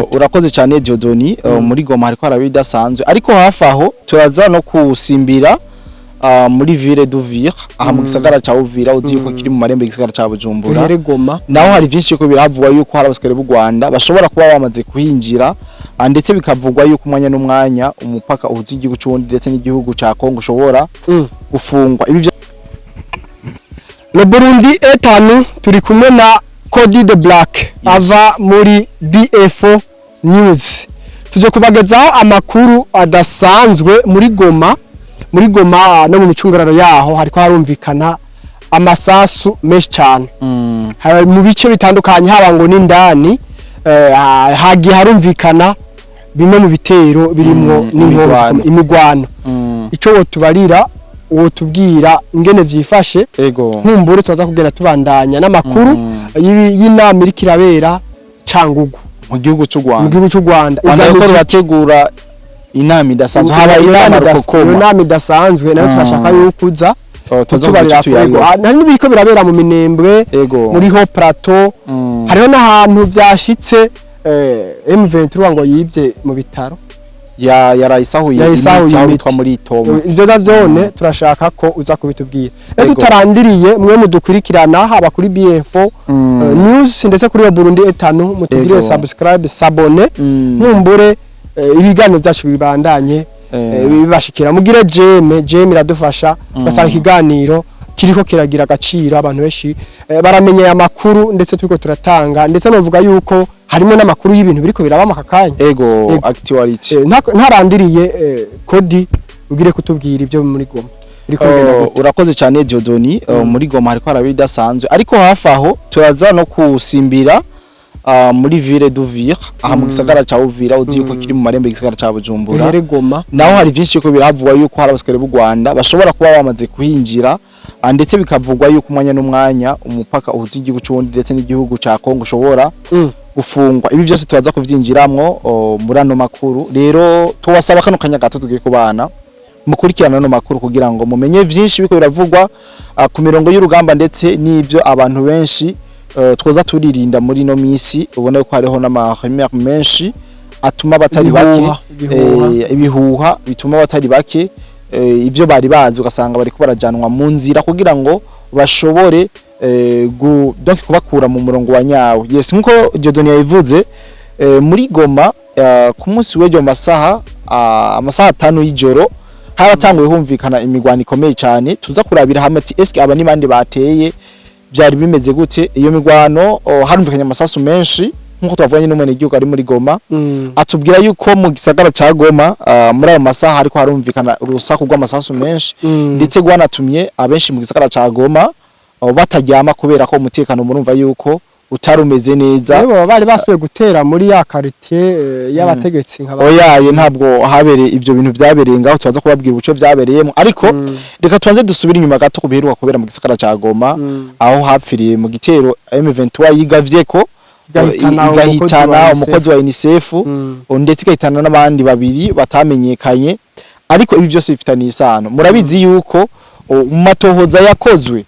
Gute? Urakoze cyane, Dieudonné. Muri Goma hariko haraba ibidasanzwe, ariko hafi aho turaza no kusimbira muri ville d'Uvira, aha mu gisagara ca Uvira, uzi yuko kiri mu marembo y'igisagara ca Bujumbura. Duhere Goma. Naho hari vyinshi yuko biravugwa yuko hari abasirikare b'u Rwanda bashobora kuba bamaze kuhinjira, ndetse bikavugwa yuko umwanya n'umwanya umupaka uhuza igihugu c'Uburundi ndetse n'igihugu ca Kongo ushobora gufungwa. Ibi Le Burundi etanu, turi kumwe na Cody the Black ava muri BF News. Tuje kubagezaho amakuru adasanzwe muri Goma. Muri Goma no mu micungararo yaho hariko harumvikana amasasu menshi cyane. Hari mu bice bitandukanye, haba ngo n'indani, hagiye harumvikana bimwe mu bitero birimwo n'inkozi. Imigwano. Imigwano. Ico wotubarira, wotubwira ingene vyifashe? Ego. Nkumbure tuza kugenda tubandanya n'amakuru y'inama iriko irabera Cangugu. Mu gihugu c'u Mu Rwanda. gihugu c'u Rwanda. Rwanda Igamije- yuko rurategura inama idasanzwe, haba inama iyo rukokoma. nama idasanzwe nayo turashaka yuko uza Oh, tuza kutubarira. kugira Kurego tuyago. Hari n'ibiriko birabera mu Minembwe, muri Haut Plateau. Hariho n'ahantu vyashitse, M23 ngo yivye mu bitaro. Ya, yarayisahuye. Yayisahuye imiti aho imiti. bitwa muri Itoma. Ivyo navyone turashaka ko uza kubitubwira. Rero tutarandiriye, mwe mudukurikirana haba kuri BF News ndetse kuri Burundi etanu, mutugire subscribe, s'abonner, nkumbure ibiganiro byacu bibandanye bibashikira. Mugire j'aime, j'aime iradufasha, ugasanga ikiganiro kiriko kiragira agaciro, abantu benshi baramenye aya makuru ndetse turiko turatanga, ndetse novuga yuko harimo n'amakuru y'ibintu biriko biraba mu aka kanya. Ego. Ego. Actuality. Ntarandiriye, Kodi, ugire kutubwira ibyo muri Goma biriko bigenda Oh, gute. urakoze cyane, Dieudonné. Muri Goma hariko haraba ibidasanzwe, ariko hafi aho turaza no kusimbira muri ville d'Uvira, aha mu gisagara ca Uvira, uzi yuko kiri mu marembo y'igisagara ca Bujumbura. Duhere Goma. Naho hari vyinshi yuko biravugwa yuko hari abasirikare b'u Rwanda bashobora kuba bamaze kuhinjira, ndetse bikavugwa yuko umwanya n'umwanya umupaka uhuza igihugu c'Uburundi ndetse n'igihugu ca Kongo ushobora gufungwa. Ibi byose turaza kuvyinjiramwo muri ano makuru. Rero tubasaba kano kanya gato tugiye kubana mukurikirana ano makuru kugira ngo mumenye vyinshi biko biravugwa ku mirongo y'urugamba, ndetse n'ivyo abantu benshi twoza turirinda muri ino misi. Ubona ko hariho n'ama rumeurs menshi atuma abatari bake Ibihuha, ibihuha. Ibihuha bituma abatari bake ivyo bari bazi ugasanga bariko barajanwa mu nzira kugira ngo bashobore donc kubakura mu murongo wa nyawo. Yes, nkuko Dieudonné yabivuze, muri Goma ku munsi w'ejo mu masaha amasaha 5 y'ijoro haratanguye humvikana imigwano ikomeye cyane. Tuza kurabira hamwe ati eske aba ni bande bateye, byari bimeze gute iyo migwano? Oh, harumvikanye amasasu menshi nkuko twavuganye n'umwenegihugu ari muri Goma, atubwira yuko mu gisagara ca Goma muri ayo masaha hariko harumvikana urusaku rw'amasasu menshi, ndetse rwanatumye abenshi mu gisagara ca Goma bataryama kubera ko umutekano murumva yuko utari umeze neza. Rero baba bari basubiye gutera muri ya quartier y'abategetsi nka Oyaye, ntabwo habereye ivyo bintu vyabereye ngaho, tubaza kubabwira ubuce vyabereyemo, ariko reka tubanze dusubire inyuma gato kubiheruka kubera mu gisagara ca Goma, aho hapfiriye mu gitero M23 yigavyeko igahitana igahitana umukozi wa umukozi wa UNICEF, ndetse igahitana n'abandi babiri batamenyekanye. Ariko ibi byose bifitaniye isano. Murabizi yuko mu matohoza yakozwe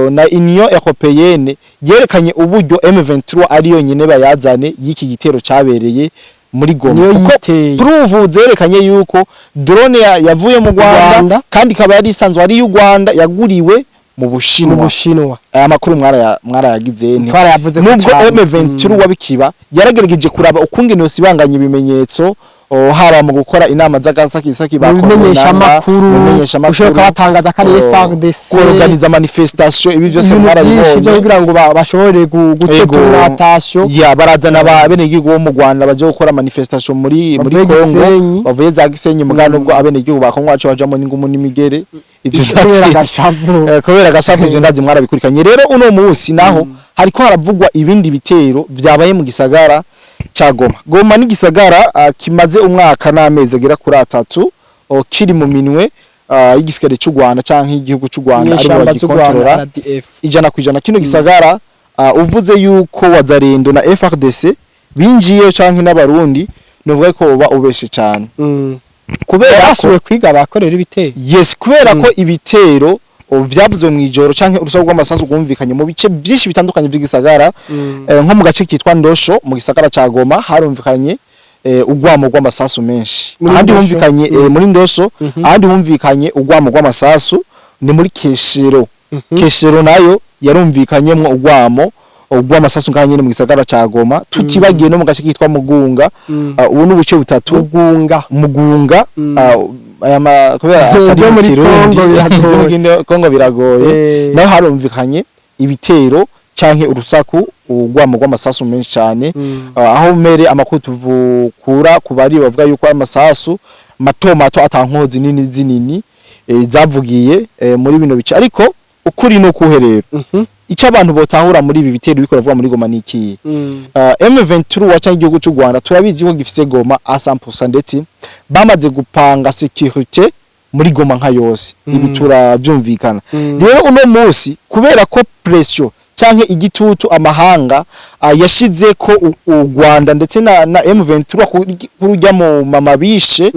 na Union Européenne yerekanye uburyo M23 ari yonyine bayazane y'iki gitero cabereye muri Goma, Niyo kuko yiteye. preuve zerekanye yuko drone yavuye mu Rwanda, Rwanda. kandi ikaba yari isanzwe ari y'u Rwanda yaguriwe mu Mu Bushinwa. Bushinwa. Aya makuru mwarayagize nte? Twarayavuze ko Nubwo cane. M23 wabikiba yaragerageje kuraba ukungene yosibanganya ibimenyetso, haba mu gukora inama z'agasakisaki mu bimenyeshamakuru, bimenyesha ushobora kubatangaza ko ari FARDC, kuorganiza manifestation, ibi byose ibintu byinshi byo mwarabibonye. kugira ngo bashobore gutetura attention. Ya, barazana ba abenegihugu bo mu Rwanda baje gukora manifestation muri Bavuye Kongo. Gisenyi. Bavuye za Gisenyi, mugabo nubwo abenegihugu ba Kongo bacu bajamo n'ingumu n'imigere, ivyo kubera agashavu. Kubera agashavu, ivyo ndazi mwarabikurikanye. Rero uno munsi naho hariko haravugwa ibindi bitero vyabaye mu gisagara ca Goma. Goma ni gisagara kimaze umwaka n'amezi agera kuri 3 kiri mu minwe y'igisirikare c'u Rwanda canke igihugu c'u Rwanda aribo inyeshamba z'u Rwanda bagikontorora RDF. 100%. Kino gisagara uvuze yuko Wazalendo na FARDC binjiye canke n'Abarundi, novuga ko uba ubeshe cyane, kubera ko basubiye kwiga bakorera ibitero. Yes, kubera ko ibitero vyavuzwe mu ijoro canke urusaku rw'amasasu rwumvikanye mu bice byinshi bitandukanye by'igisagara, nko mu gace kitwa Ndosho mu gisagara ca Goma harumvikanye urwamo rw'amasasu menshi. Muri Ahandi Ndosho? humvikanye muri Ndosho, ahandi humvikanye urwamo rw'amasasu ni muri Keshero. Keshero nayo yarumvikanyemwo urwamo rw'amasasu ngaha nyene mu gisagara ca Goma, tutibagiye no mu gace kitwa Mugunga. Ubu ni ubuce butatu. Mugunga. Mugunga, aya kubera atari Byo mu muri Kirundi, Congo biragoye. byo muri Congo biragoye. Naho harumvikanye ibitero canke urusaku, urwamo rw'amasasu menshi cane, aho mere amakuru tuvukura ku bari bavuga yuko amasasu mato mato atankozi nini zinini zavugiye muri bino bice. Ariko ukuri ni ukuhe rero? Icyo abantu botahura muri ibi bitero biriko biravuga muri Goma ni ikihe? M23 waca igihugu cy'u Rwanda turabizi ko gifise Goma à 100%, ndetse bamaze gupanga sécurité muri Goma nka yose. Ibi turavyumvikana. Rero uno munsi, kubera ko pression canke igitutu amahanga yashize ko u Rwanda ndetse na M23 kuri urya mu mama bishe,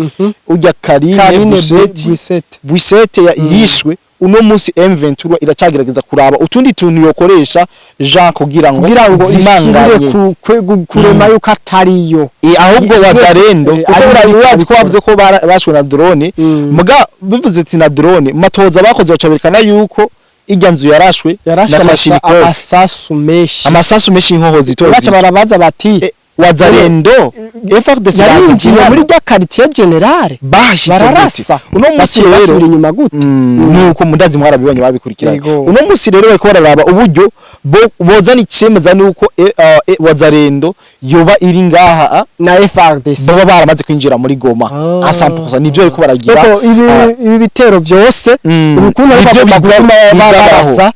urya Karine Karine Buseti Buisette. Buisette yishwe, uno munsi M23 iracagerageza kuraba utundi tuntu yokoresha Jean kugira ngo Kugira ngo izimanganye. isubire kurema yuko atariyo. Ahubwo Wazalendo, kuko ari urazi ko ibikora. bavuze ko bashwe na drone. Muga bivuze ati na drone matoza bakoze baca berekana yuko irya nzu yarashwe Yarashe na Kalashnikov. Amasasu menshi. Amasasu menshi, inkoho zito Baca zito. barabaza bati Wazalendo, FARDC yarinjiye muri rya quartier général, bahashitse bararasa. gute uno munsi? Basubira Rero inyuma gute? Nuko mundazi mwarabibonye babikurikiranye. Yego. Uno munsi rero bariko bararaba uburyo bozana icemeza nuko Wazalendo yoba iri ngaha, Na FARDC baba baramaze kwinjira muri Goma Ah. a 100%, nivyo bariko baragira. Kuko ibi bitero byose, urukundo Nivyo ariko baguma bigabaho. barasa,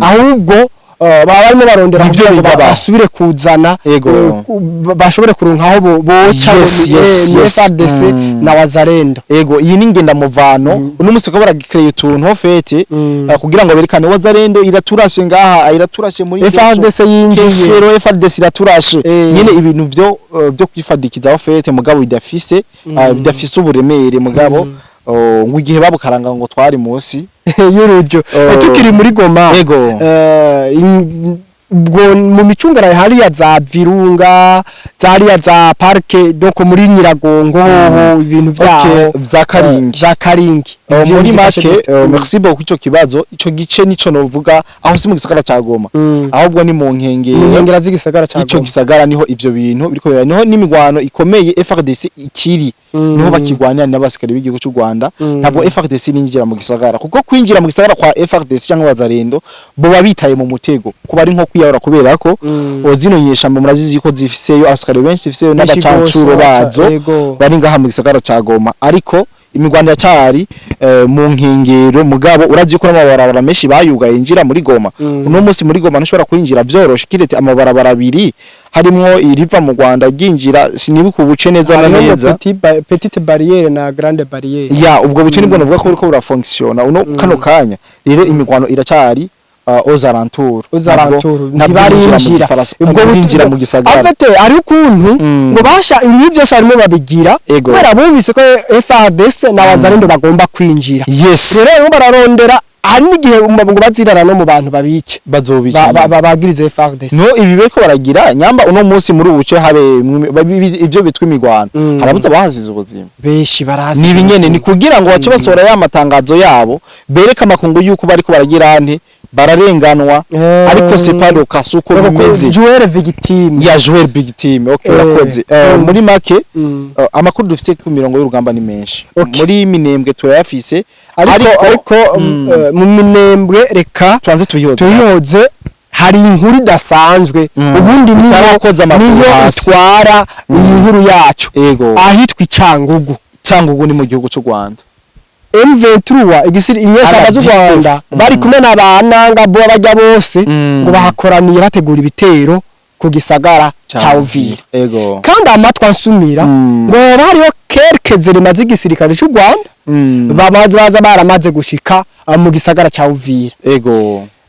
ahubwo baba barimo barondera Nivyo kugira ngo bigabaho. basubire kuzana Yego. bashobore kuronka aho boca ni FARDC na Wazalendo. Ego, iyi ni ngendamuvano. Uno munsi ko baragikreye utuntu en fait kugira ngo berekane Wazalendo iraturashe ngaha, iraturashe muri FARDC yinjiye. Keshero, FARDC iraturashe. Nyene ibintu vyo kwifadikiza en fait, mugabo bidafise uburemere, mugabo ngo igihe babukaranga ngo twari munsi y'urujo. Oh. Tukiri muri Goma, Ego. Ubwo mu micungara hariya za Virunga, zariya za parc, donc muri Nyiragongo hoho ibintu vyaho? Okay, vya Karingi. Za Karingi. Muri Vyifashe make, gute? Merci beaucoup ico kibazo. Ico gice nico novuga aho si mu gisagara ca Goma, ahubwo ni mu nkengero, Mu nkengera z'igisagara ca ico Goma. gisagara niho ivyo bintu biriko bibera, niho n'imigwano ikomeye FARDC ikiri, niho bakigwanira n'abasikari b'igihugu cy'u Rwanda. Ntabwo FARDC ninjira mu gisagara, kuko kwinjira mu gisagara kwa FARDC cyangwa Wazalendo bo bitaye mu mutego, kuba ari nko kwiyahura, kubera ko zino nyeshamba murazizi ko zifiseyo abasikari benshi, zifiseyo Benshi n'abacancuro gose, bazo yego. bari ngaha mu gisagara ca Goma. Ariko imigwano yacari mu nkengero, mugabo urazi ko n'amabarabara menshi bayugaye yinjira muri Goma. Uno munsi muri Goma ntushobora kwinjira vyoroshe, kiretse amabarabara abiri harimwo iriva mu Rwanda ryinjira, sinibuka ubuce neza na Hariho ngo neza. Petite barrière na grande barrière. Ya, ubwo buce nibwo navuga ko buriko burafonctiona uno kano kanya. Rero imigwano iracari aux alentours. Aux alentours. Ntabwo binjira mu Ntibarinjira. Gifaransa, Ubwo ntabwo binjira mu gisagara. En fait, ari ukuntu ngo basha ibi byose barimo babigira Ego. kubera bumvise ko FARDC na Wazalendo bagomba kwinjira. Rero barimo bararondera, hari n'igihe ngo bazirara no mu bantu babice. Bazobica. Bagirize FARDC. No ibi bariko baragira nyamba uno munsi muri ubu buce habe ivyo bitwa imigwano, harabuze abahasize ubuzima. Benshi barazi. Ni ibinyene ni kugira ngo bace basohora ya matangazo yabo, bereke amakungu yuko bariko baragira nte, bararenganwa. Ariko c'est pas le cas, uko bimeze. Joueur victime. Ya, joueur victime, okay. Urakoze. Muri make, amakuru dufite ku mirongo y'urugamba ni menshi. Muri Minembwe turayafise. Ariko mu Minembwe reka tubanze tuyihoze. Tuyihoze, hari inkuru idasanzwe ubundi niyo Itarakoza amaguru niyo hasi. itwara iyi nkuru yacu, ahitwa Icangugu. Cyangugu ni mu gihugu cy'u Rwanda. M23, igisiri inyeshyamba z'u RDF. Rwanda, bari kumwe na ba Nanga bo bajya bose, ngo bahakoraniye bategura ibitero ku gisagara ca Uvira. Kandi amatwi ansumira ngo hoba hariho quelques éléments z'igisirikare cy'u Rwanda bamaze baza baramaze gushika mu gisagara ca Uvira.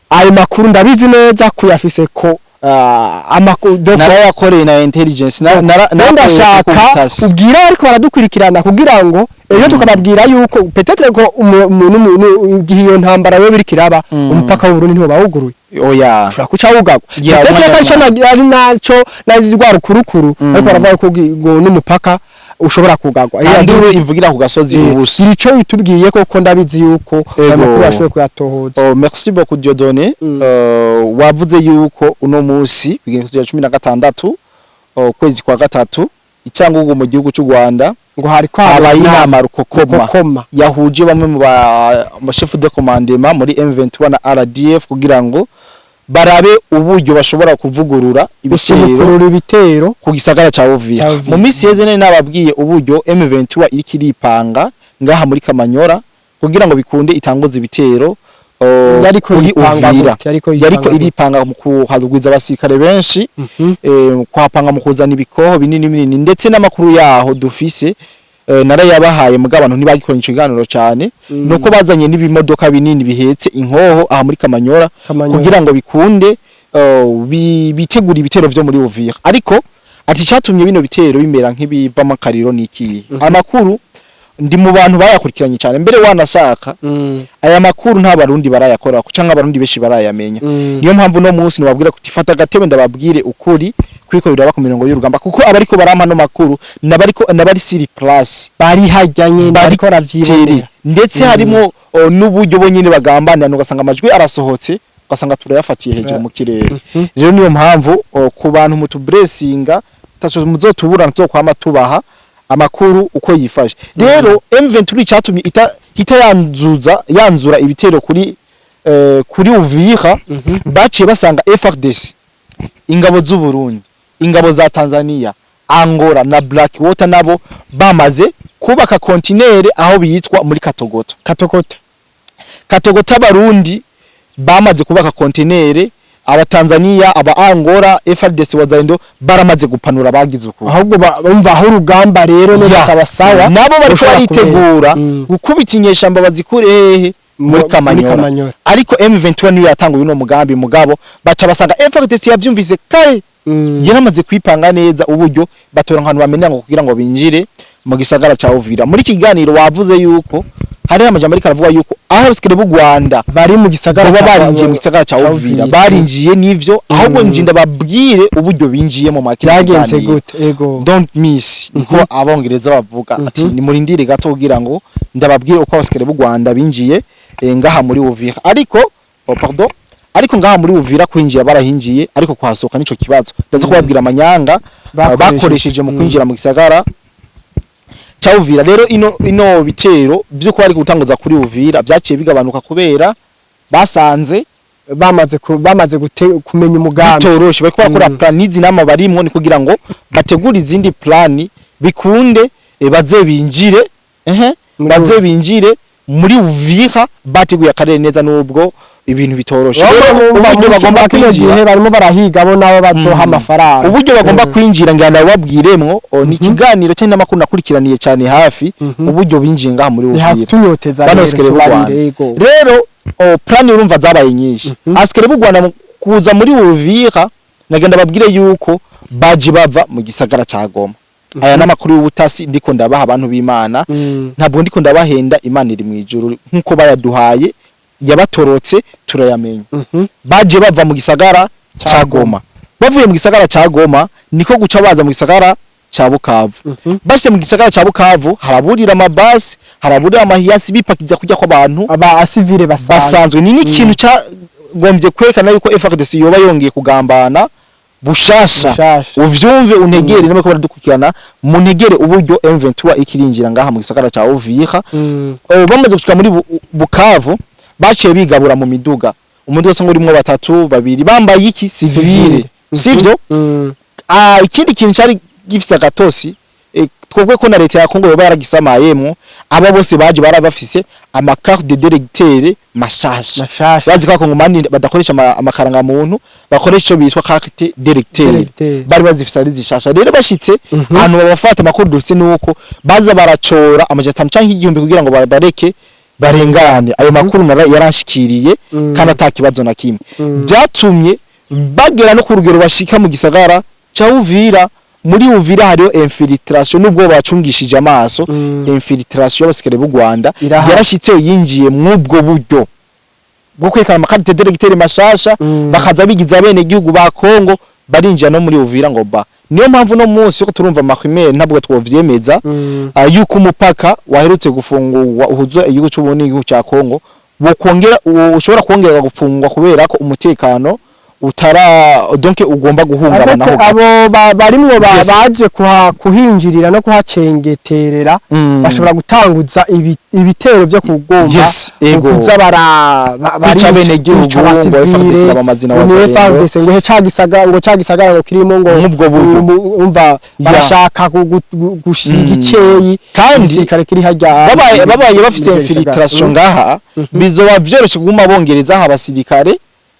Ayo makuru ndabizi neza kuyafise ko donc Narayakoreye na intelligence Rero ndashaka ubutasi. ubwira ariko baradukurikirana kugira ngo ejo tukababwira yuko peut-être ko umuntu igihe iyo ntambara yo biriko iraba, umupaka w'u Burundi ntiwo bawuguruye, Oya. ushobora kuca wugagwa. Yeah, Peut-être ko arico ari naco na rwa rukurukuru, ariko baravuga ko ngo n'umupaka ushobora kugagwa. Nta nduru ivugira ku gasozi ubusa. Gira ico bitubwiye, koko ndabizi yuko Ego. aya makuru washoboye kuyatohoza. Oh, merci beaucoup Dieudonné. Wavuze yuko uno musi kw'igenekerezo rya 16, kwezi kwa gatatu, icyangugu mu gihugu cy'u Rwanda, ngo hari kwa habaye inama rukokoma rukokoma yahuje bamwe mu ba chef de commandement muri M23 na RDF kugira ngo barabe uburyo bashobora kuvugurura ibitero, gusubukurura ibitero ku gisagara ca Uvira. Ca Uvira. Mu minsi yeze nari nababwiye uburyo M23 iriko iripanga ngaha muri Kamanyora kugira ngo bikunde itanguze ibitero Yariko kuri yipanga Uvira. gute? Yariko yipanga Yariko gute? iripanga mu kuhagwiza abasirikare benshi, kuhapanga mu kuzana ibikoho binini binini, ndetse n'amakuru yaho dufise narayabahaye, mugabo abantu ntibagikora ico kiganiro cyane, nuko bazanye n'ibimodoka binini bihetse inkoho aha muri Kamanyora, Kamanyora. kugira ngo bikunde bitegura ibitero vyo muri Uvira. Ariko ati cyatumye bino bitero bimera nk'ibivamo akariro niki? Amakuru ndi mu bantu bayakurikiranye cyane mbere, wanashaka aya makuru nta barundi barayakora canke abarundi benshi barayamenya. Niyo mpamvu no munsi nababwira kuti fata agatebe ndababwire ukuri kwiko biraba ku mirongo y'urugamba, kuko abariko barampa no makuru nabariko nabari sur place, bari hajya nyene, bari bariko baravyibonera. Ndetse harimo n'uburyo bo nyene bagambanira, ugasanga amajwi arasohotse, ugasanga turayafatiye hejuru mu kirere. Rero niyo mpamvu ku bantu mutuburesinga taco muzotubura, nzokwama tubaha amakuru uko yifashe. Rero M23 cyatumye ita yanzuza yanzura ibitero kuri Uvira, baciye basanga FARDC, ingabo z'u Burundi, ingabo za Tanzania, Angola na Blackwater nabo bamaze kubaka kontinere aho bitwa muri Katogota. Katogota. Katogota abarundi bamaze kubaka kontinere, abatanzania, aba Angola, FARDC, Wazalendo baramaze gupanura, bagize uku. Ahubwo bumva aho urugamba rero no Ya. sawa sawa Nabo bariko rushobora baritegura kubera. Gukubita inyeshamba bazikure hehe? Muri Muri Kamanyora. Kamanyora. Ariko M23 niyo yatanguye uno mugambi, mugabo baca basanga FARDC yavyumvise kare, yaramaze kwipanga neza uburyo batora ahantu bamenera ngo kugira ngo binjire mu gisagara ca Uvira. Muri kiganiro wavuze yuko hari amajambo ariko aravuga yuko aho abasirikare b'u Rwanda bari mu gisagara baba barinjiye mu gisagara ca ca Uvira, barinjiye n'ivyo. Ahubwo nje ndababwire uburyo binjiye mu makino. Byagenze gute? Ego. Don't miss, niko abongereza bavuga, ati nimurindire gato kugira ngo ndababwire uko abasirikare b'u Rwanda binjiye ngaha muri Uvira. Ariko oh, pardon, ariko ngaha muri Uvira kwinjira barahinjiye, ariko kuhasohoka nico kibazo. Ndaza kubabwira amanyanga Bakoresheje. Bakoresheje mu kwinjira mu gisagara ca Uvira. Rero ino bitero vyo kuba ari gutanguza kuri Uvira vyaciye bigabanuka kubera basanze bamaze kumenya umugambi. Bitoroshe, bariko barakora plan n'izi nama barimwo ni kugira ngo bategure izindi plan bikunde baze binjire ehe Muri baze binjire muri Uvira bateguye akarere neza, nubwo ibintu bitoroshe. Rero uburyo bagomba kino kwinjira gihe barimo barahiga bo nabo bazoha amafaranga. Uburyo bagomba kwinjira ngira ndababwiremwo, ni ikiganiro cyane n'amakuru nakurikiraniye cyane hafi, uburyo binjiye ngaha muri Uvira Ntihatunyoteza. bano Rero asikare b'u Rwanda. tubarire, yego. Rero plan urumva zabaye nyinshi. Asikare b'u Rwanda mu kuza muri Uvira, nagenda babwire yuko baje bava mu gisagara ca Goma. Aya n'amakuru y'ubutasi ndiko ndabaha abantu b'Imana. Ntabwo ndiko ndabahenda, Imana iri mu ijuru, nkuko bayaduhaye yabatorotse turayamenya. Baje bava mu gisagara ca Ca Goma. Bavuye mu gisagara ca Goma niko guca baza mu gisagara ca Bukavu. Bashitse mu gisagara ca Bukavu haraburira amabasi, haraburira amahiyasi, bipakiza kujya kw'abantu aba asivile basanzwe. Basanzwe. Ni n'ikintu cagombye kwerekana yuko FARDC yoba yongeye kugambana bushasha. Bushasha. Uvyumve, untegere nimwe ko baradukurikirana, muntegere uburyo M23 ikirinjira ngaha mu gisagara ca Uvira. Bamaze gushika muri Bukavu baciye bigabura mu miduga, umuduga usanga urimwo batatu, babiri, bambaye iki? Civile. Civile. Sivyo? Ikindi kintu cari gifise agatosi, twovuge ko na leta ya Kongo yoba yaragisamayemwo, aba bose baje barabafise ama carte de d'électeur mashasha. Mashasha. Bazi ko abakongomani badakoresha amakaranga muntu, bakoresha ico bitwa carte d'électeur. D'électeur. Bari bazifise ari zishasha. Rero bashitse ahantu babafata, amakuru dufise nuko baza baracora 500 canke 1000 kugira ngo bareke barengane. Ayo makuru yaranshikiriye kandi ata kibazo na kimwe. Byatumye Bagera no ku rugero bashika mu gisagara ca Uvira. Muri Uvira hariyo infiltration, nubwo bacungishije amaso. Infiltration y'abasirikare b'u Rwanda Irahari. yarashitse, yinjiye mw'ubwo buryo bwo kwerekana ama carte d'électeur mashasha, bakaza bigiza bene igihugu ba Kongo, barinjira no muri Uvira. Ngo ba niyo mpamvu no munsi ko turumva amahimere, ntabwo twovyemeza, yuko umupaka waherutse gufungurwa uhuza igihugu cy'u Burundi n'igihugu cya Kongo bokongera, ushobora kongerwa gufungwa kubera ko umutekano utara, donc ugomba guhungabana Abo ho gato. Abo barimwo baje kuhinjirira no kuhacengeterera bashobora gutanguza ibitero vyo kugomba Yes, ego. kuza Kwica abenegihugu, kwica ngo abasivile, FARDC bamazina ngo ni wazalendo. FARDC, ngo he ca ngo ca gisagara ngo kirimo ngo Nk'ubwo buryo. Umva, barashaka gushiga iceyi Kandi igisirikare kiri harya babaye bafise muri icyo gisagara. infiltration ngaha, bizoba vyoroshe kuguma bongereza aha abasirikare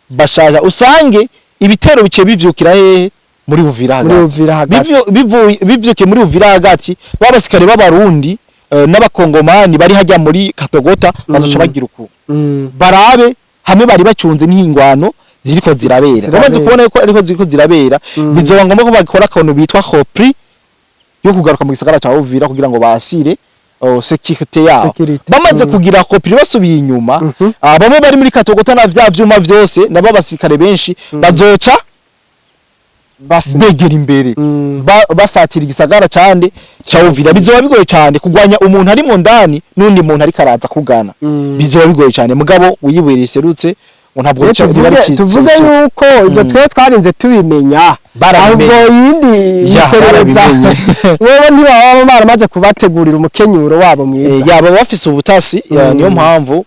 bashaka, usange ibitero bice bivyukira hehe? Muri Uvira Muri hagati. Uvira hagati. Bivyukiye muri Uvira hagati, babasirikare b'Abarundi n'Abakongomani bari hajya muri Katogota bazoca bagira uku barabe hamwe bari bacunze n'ihingwano ziriko zirabera. Zirabera. Bamaze kubona yuko ariko ziriko zirabera, bizoba ngombwa ko bakora akantu bitwa repli yo kugaruka mu gisagara ca Uvira kugira ngo basire sécurité yabo. Sécurité. Bamaze kugira repli basubiye inyuma, bamwe bari muri Katogota na vya vyuma vyose, nabo abasirikare benshi bazoca begera imbere, basatira igisagara cyane ca Uvira. Bizoba bigoye cyane kugwanya umuntu ari mu ndani n'undi muntu ariko araza kugana. Bizoba bigoye cyane, mugabo uyibwira iserutse ngo ntabwo Rero riba ricitse. Tuvuge yuko ibyo twe twarinze tubimenya, Barabimenye. ahubwo yindi Ya, iperereza barabimenye. bobo ntibaba baramaze kubategurira umukenyuro wabo mwiza. Yaba bafise ubutasi ya, niyo mpamvu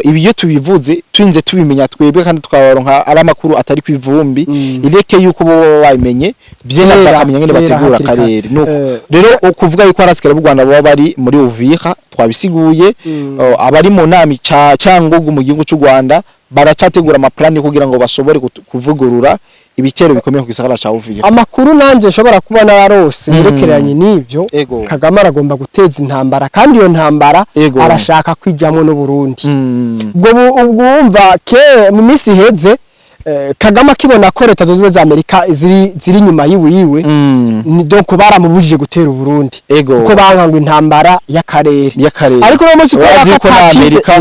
ibi iyo tubivuze turinze tubimenya twebwe, kandi tukabaronka ari amakuru atari kwivumbi, ireke yuko bo baba babimenye bien, Kera, atakamenya ngene kera, bategura hakiri kare. akarere. Nuko rero ukuvuga yuko arasikare b'u Rwanda baba bari muri Uvira twabisiguye. Abari mu nama ca Cyangugu mu gihugu cy'u Rwanda baracategura amaplani kugira ngo bashobore kuvugurura ibitero bikomeye ku gisagara ca Uvira. Amakuru nanje nshobora kuba nararose yerekeranye n'ivyo, Ego. Kagame aragomba guteza intambara, kandi iyo ntambara Ego. arashaka kwijamwo n'u Burundi. Ubwo ubwo wumva ke mu minsi iheze, Kagame akibona ko Leta Zunze Ubumwe za Amerika ziri inyuma yiwiwe, ni donc baramubujije gutera Uburundi Ego. kuko banka ngo intambara y'akarere. Y'akarere. Ariko uno munsi kubera Urazi ko ko na ata Amerika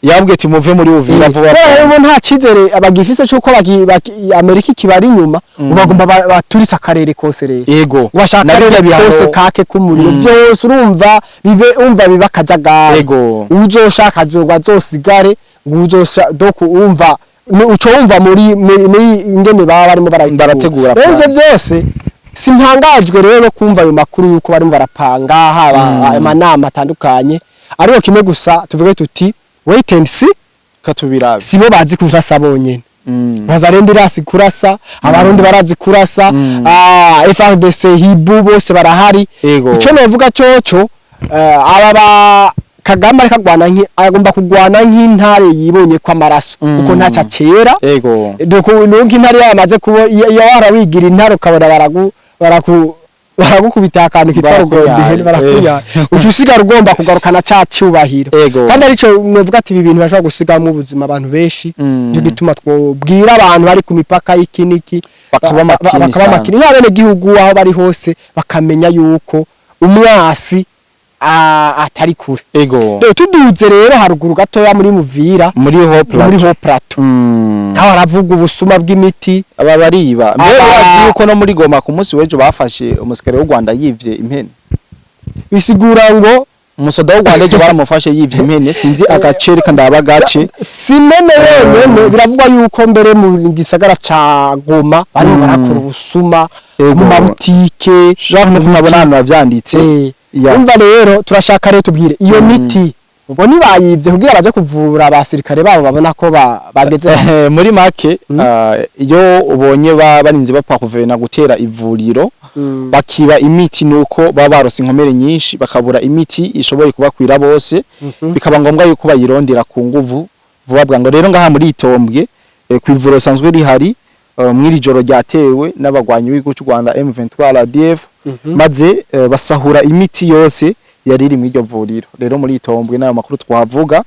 yabwiye ati muve muri Uvira vuba. Kubera ubu nta cyizere abagifise cy'uko Amerika ikibari inyuma, ubu bagomba baturitse akarere kose rero. Ego. Bashaka Na akarere birya bihano- kose kake k'umuriro byose, urumva bibe, umva biba akajagari. Ego. Uzoshaka azogwa azosigare, ngo uzosha, donc umva uco wumva muri ingene baba barimo barayitegura. Barategura Rero ivyo plan. byose sintangajwe rero no kumva ayo makuru yuko barimo barapanga, haba ayo manama atandukanye. Ariko kimwe gusa tuvuge tuti wait and see. Katubirabe. Sibo bazi kurasa bonyene. Bazarende irasi kurasa, Abarundi barazi kurasa, FARDC, Hibu bose barahari. Ego. Ico novuga coco, aba ba Kagame ariko agwana nki agomba kugwana nk'intare yibonye ko amaraso, kuko ntacyo acera. Ego. Donc nk'intare yamaze kuba, iyo warawigira intare ukabona baragukubita akantu kitwa Barakunyaye. rugonde, barakunyaye, uca usigara ugomba kugarukana ca cyubahiro. Ego. Kandi arico novuga ati ibi bintu bashobora gusigamwo ubuzima abantu benshi. Nico gituma twobwira abantu bari ku mipaka y'iki n'iki Bakaba makini bakaba sana. makini nk'abene gihugu aho bari hose, bakamenya yuko umwasi atari kure. Ego. Rero tuduze rero haruguru gatoya muri Muvira, muri ho muri ho plateau, aho haravuga ubusuma bw'imiti. Aba bariba mbere. Urazi yuko no muri Goma ku munsi w'ejo bafashe umusikare w'u Rwanda yivye impene? Bisigura ngo Umusoda w'u Rwanda ejo baramufashe yivye impene, sinzi agace, reka ndaba gace. Si mene wenyene, biravugwa yuko mbere mu gisagara ca Goma barimo barakora ubusuma Ego. mu mabutike. Jacques, no kunabona ahantu yavyanditse. Ya. Umva rero, turashaka rero tubwire iyo miti ubwo ntibayivye kugira baje kuvura abasirikare babo babona ko bageze hamwe. Muri make, iyo ubonye barinze bapfa kuvena gutera ivuriro bakiba imiti, nuko baba barose inkomere nyinshi, bakabura imiti ishoboye kubakwira bose, bikaba ngombwa yuko bayirondera ku nguvu vuba bwango. Rero ngaha muri Itombwe, ku ivuriro risanzwe rihari, mw'iri joro ryatewe n'abagwanyi b'igihugu cy'u Rwanda M23 RDF, maze basahura imiti yose yari iri mw'iryo vuriro. Rero muri Itombwe n'ayo makuru twavuga,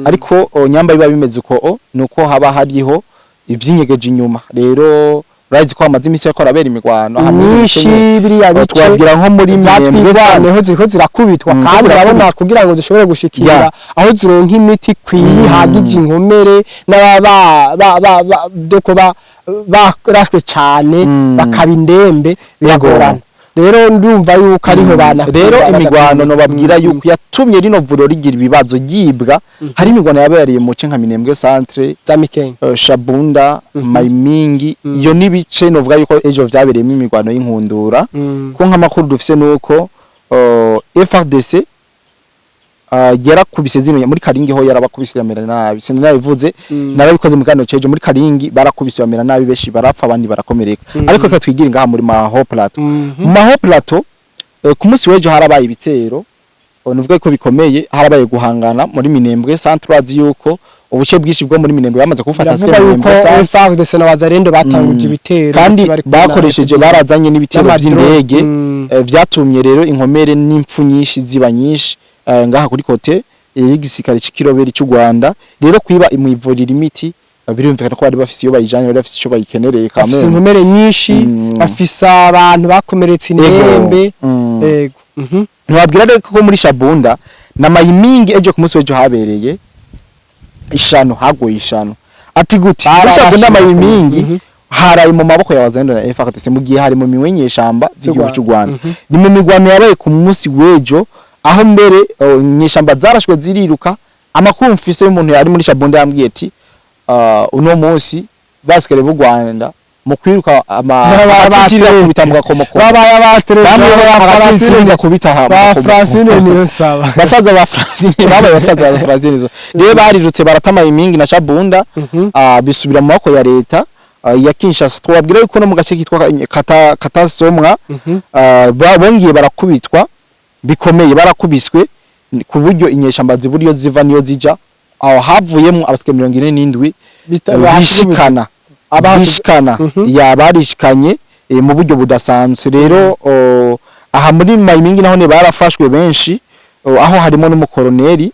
ariko nyamba biba bimeze uko, nuko haba hariho Ivyinyegeje inyuma rero, urazi ko hamaze imisi yariko harabera imigwano ahantu Myinshi biriya bice. Twabwira nko muri Minembwe. Zatwigwaneho ziriko zirakubitwa kandi zirakubitwa. urabona kugira ngo zishobore gushikira aho zironka imiti ikwiye ihagije inkomere n'ababa doko barashwe cane bakaba indembe, biragorana. Rero ndumva yuko ariho bana. Rero imigwano nobabwira yuko yatumye rino vuriro rigira ibibazo ryibwa. Hari imigwano yabereye mu ce nka Minembwe centre, za Mikenke, Shabunda, Mayimingi. Iyo nibice novuga yuko ejo vyabereyemo imigwano y'inkundura, ko nk'amakuru dufise nuko FARDC yarakubise zino muri Karingi, ho yarabakubise bamera nabi. Sinanabivuze, narabikoze mu kiganiro cejo. Muri Karingi barakubise bamera nabi, benshi barapfa, abandi barakomereka. Ariko reka twigire ngaha muri Maho Plateau. Mu Maho Plateau, ku munsi w'ejo harabaye ibitero, nuvuga ko bikomeye. Harabaye guhangana muri Minembwe centre. Urazi yuko ubuce bwinshi bwo muri Minembwe bamaze kubufata. Biravuga yuko Minembwe centre. FARDC na Wazalendo batanguje ibitero kandi ndetse bari kumwe na bakoresheje FDL. Barazanye n'ibitero N'amadrone. vy'indege. Vyatumye rero inkomere n'impfu nyinshi ziba nyinshi ngaha kuri côté y'igisirikare c'ikiroberi c'u Rwanda. Rero kwiba imwivurira imiti, birumvikana ko bari bafise iyo bayijanye, bari bafise ico bayikenereye. Bafise Kameme inkomere nyinshi, bafise abantu bakomeretse, indembe. Yego. Ntiwabwira rero ko muri Shabunda na Mayimingi ejo ku munsi w'ejo habereye ishano, haguye ishano. Ati guti muri Shabunda, Mayimingi haraye mu maboko ya Wazalendo na FARDC, mu gihe hari mu minwe y'inyeshamba z'igihugu cy'u Rwanda. Ni mu migwano yabaye ku munsi w'ejo, aho mbere inyeshamba zarashwe ziriruka. Amakuru mfise y'umuntu yari muri Shabunda yambwiye ati uno munsi basikare b'u Rwanda mu kwiruka ama agatsinsiri gakubita mu gakomoko. Babaye abatere. Bamwe agatsinsiri gakubita aha mu ba gakomoko. Francine niyo saba. Basaza ba Francine, babaye basaza ba Francine. Zo rero barirutse baratama Imingi na Shabunda, bisubira mu maboko ya leta ya Kinshasa. Twabwira yuko no mu gace kitwa Kata Katasomwa bongeye barakubitwa bikomeye, barakubiswe ku buryo inyeshamba zibura iyo ziva niyo zija. Aho havuyemo abasike 47 bishikana bishikana ya barishikanye mu buryo budasanzwe. Rero aha muri Mayimingi naho ne barafashwe benshi, aho harimo n'umukoroneri,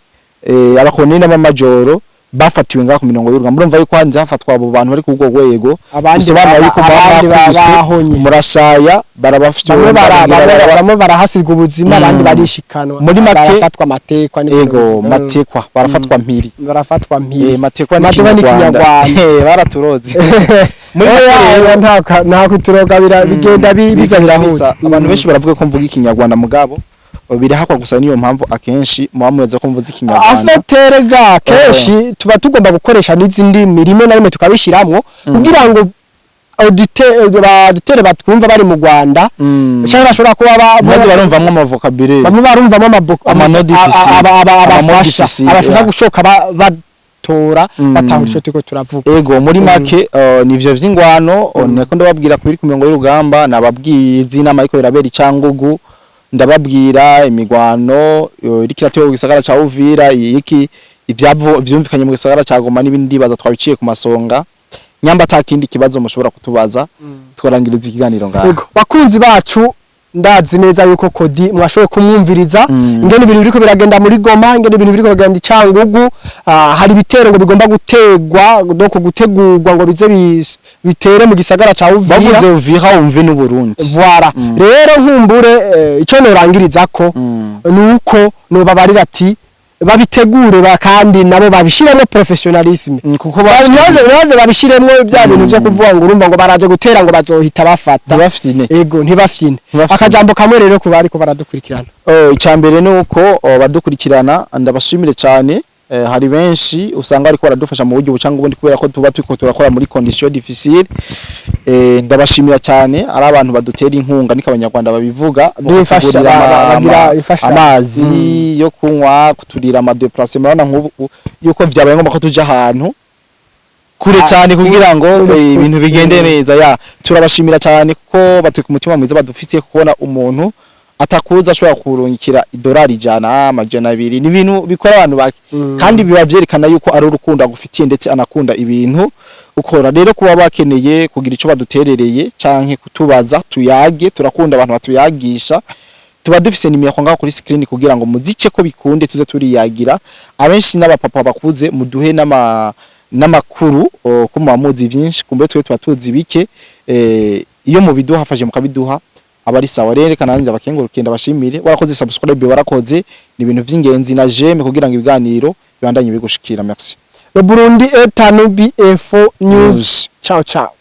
abakoroneri n'abamajoro bafatiwe ngaho ku mirongo y'urugamba. Murumva yuko hanze hafatwa abo bantu bari ku urwo rwego, Abandi bisobanura yuko abandi bakubiswe bahonye. Murashaya barabafite. Bamwe bamwe barahasirwa ubuzima, abandi barishikanwa. Muri make- barafatwa amatekwa n'ibintu Ego. bivuga. Matekwa, barafatwa mpiri. Barafatwa mpiri. Matekwa ni Matekwa ni Kinyarwanda. Kinyarwanda. Baraturoze. Muri Oya, make rero- oya, nta kuturoga, bigenda biza birahuza. Abantu benshi baravuga ko mvuga Ikinyarwanda, mugabo birahakwa gusa. Niyo mpamvu akenshi muba muzi ko mvuze Ikinyarwanda. Afeterega kenshi tuba tugomba gukoresha n'izindi rimwe na rimwe tukabishiramwo kugira ngo auditeur batwumva bari mu Rwanda cyangwa bashobora kuba maze barumvamwo amavocabulaire. Bamwe barumvamo Ama noms difficiles. abafasha Ama mots difficiles, abafasha gushoka batora batahura ico turiko turavuga. Ego, muri make nivyo vy'ingwano nako ndababwira kubiri ku mirongo y'urugamba. Nababwiye ivy'inama ariko irabera icangugu, ndababwira imigwano iriko iratewe mu gisagara ca Uvira, iki ivyavo vyumvikanye mu gisagara ca Goma n'ibindi. Ndibaza twabiciye ku masonga. Nyamba atakindi kibazo mushobora kutubaza, twarangiriza ikiganiro ngaha. Yego, bakunzi bacu, ndazi neza yuko Kodi mwashoboye kumwumviriza ingene ibintu biriko biragenda muri Goma, ingene ibintu biriko biragenda i Cangugu. Hari ibitero ngo bigomba gutegwa, donc gutegurwa ngo bize bitere mu gisagara ca Uvira. Bavuze Uvira wumve n'u Burundi. Voilà. Rero nkumbure ico norangiriza ko nuko nobabarira ati babitegure kandi nabo babishiremo professionnalisme. Kuko Baze babishiremo bya bintu byo kuvuga ngo urumva ngo baraje gutera ngo bazohita bafata. Ntibafyine. Ego, ntibafyine. Ntibafyine. Akajambo kamwe rero ku bariko baradukurikirana. Oh, icambere ni uko badukurikirana ndabashimire cyane. Hari benshi usanga ariko baradufasha mu buryo bucanga ubundi, kubera ko tuba turiko turakora muri condition difficile. Ndabashimira cyane, ari abantu badutera inkunga, niko Abanyarwanda babivuga, mu Bifasha, kutugurira bagira imfashanyo. amazi yo kunywa, kuturira ama déplacement. Urabona nk'ubu yuko vyabaye ngombwa ko tuja ahantu kure cyane kugira ngo ibintu bigende neza. Ya, turabashimira cyane kuko batuye ku mutima mwiza badufitiye. Kubona umuntu atakuza ashobora kurungikira idolari 100, 200, ni ibintu bikora abantu bake, kandi biba vyerekana yuko ari urukundo agufitiye, ndetse anakunda ibintu ukora. Rero kuba bakeneye kugira ico baduterereye canke kutubaza tuyage, turakunda abantu batuyagisha. Tuba dufise nimero ngaho kuri screen kugira ngo muzice ko bikunde tuze turiyagira. Abenshi n'abapapa bakuze, muduhe n'ama n'amakuru ko muba muzi vyinshi, kumbe twe tuba tuzi bike. Iyo mubiduha fashe mukabiduha aba ari sawa. Rero reka nanjye abakengurukiye, ndabashimire. Warakoze subscribe, warakoze, ni ibintu vy'ingenzi, na j'aime kugira ngo ibiganiro bibandanye bigushikira. Merci. Le Burundi est à nous, BF News. News. Ciao ciao.